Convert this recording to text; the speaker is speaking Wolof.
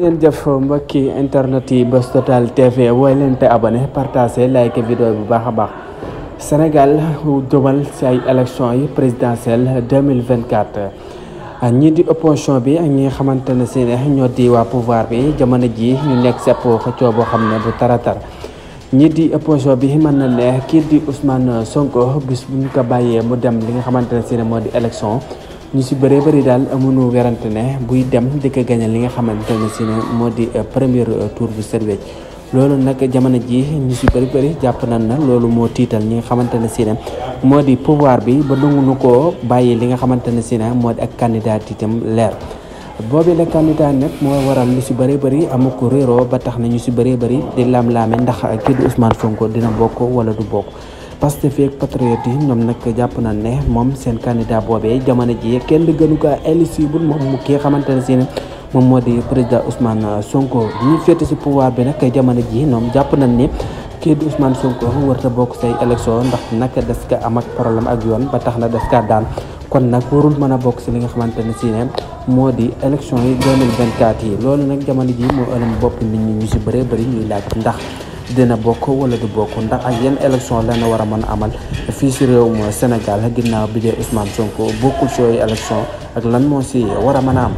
ngeen jëf mbokki internet yi Buzz Total TV woy leen te abonné partagé like vidéo bu baax a baax. Sénégal jëmal ci ay élection yi présidentielle 2024 ñii di opposition bi ak ñi nga xamante ne si ne ñoo di waa pouvoir bi jamono ji ñu nekk sepp xëccoo boo xam ne bu taratar ñii di opposition bi mën na ne kii di Ousmane Sonko bis bu ñu ko bàyyee mu dem li nga xamante ne si ne moo di élection ñu si bëree bëri daal amuñu werante ne buy dem di ko gagné li nga xamante ne si ne moo di premier tour bu set wecc loolu nag jamono ji ñu si bëri jàpp nañ na loolu moo tiital ñi nga xamante ne si ne moo di pouvoir bi ba nanguñu koo bàyyi li nga xamante ne si ne moo di ak candidat itam leer boobi la candidat nag moo waral lu si bëri amu ko réeroo ba tax na ñu si bëri di laam-laame ndax kii di Ousmane Sonko dina bokk wala du bokk. Pastef ak patriote yi ñoom nag jàpp nañ ne moom seen candidat boobee jamono ji kenn gënu ko éligible moom mu kii xamante ne si ne moom moo di président Ousmane Sonko ñu féete si pouvoir bi nag jamono ji ñoom jàpp nañ ne kii di Ousmane Sonko warta bokk say élection ndax nag des ka am ak problème ak yoon ba tax na des ka daan kon nag warul mën a bokk si li nga xamante ne si ne moo di élection yi 2024 yi loolu nag jamono ji moo ëlëm bopp nit ñi ñu si bëree bëri ñuy laaj ndax dina bokk wala du bokk ndax ak yenn élection la na war a mën a amal fii si réewum Sénégal ginnaaw bi dee Ousmane Sonko bokkul si yooyu élection ak lan moo si war a mën a am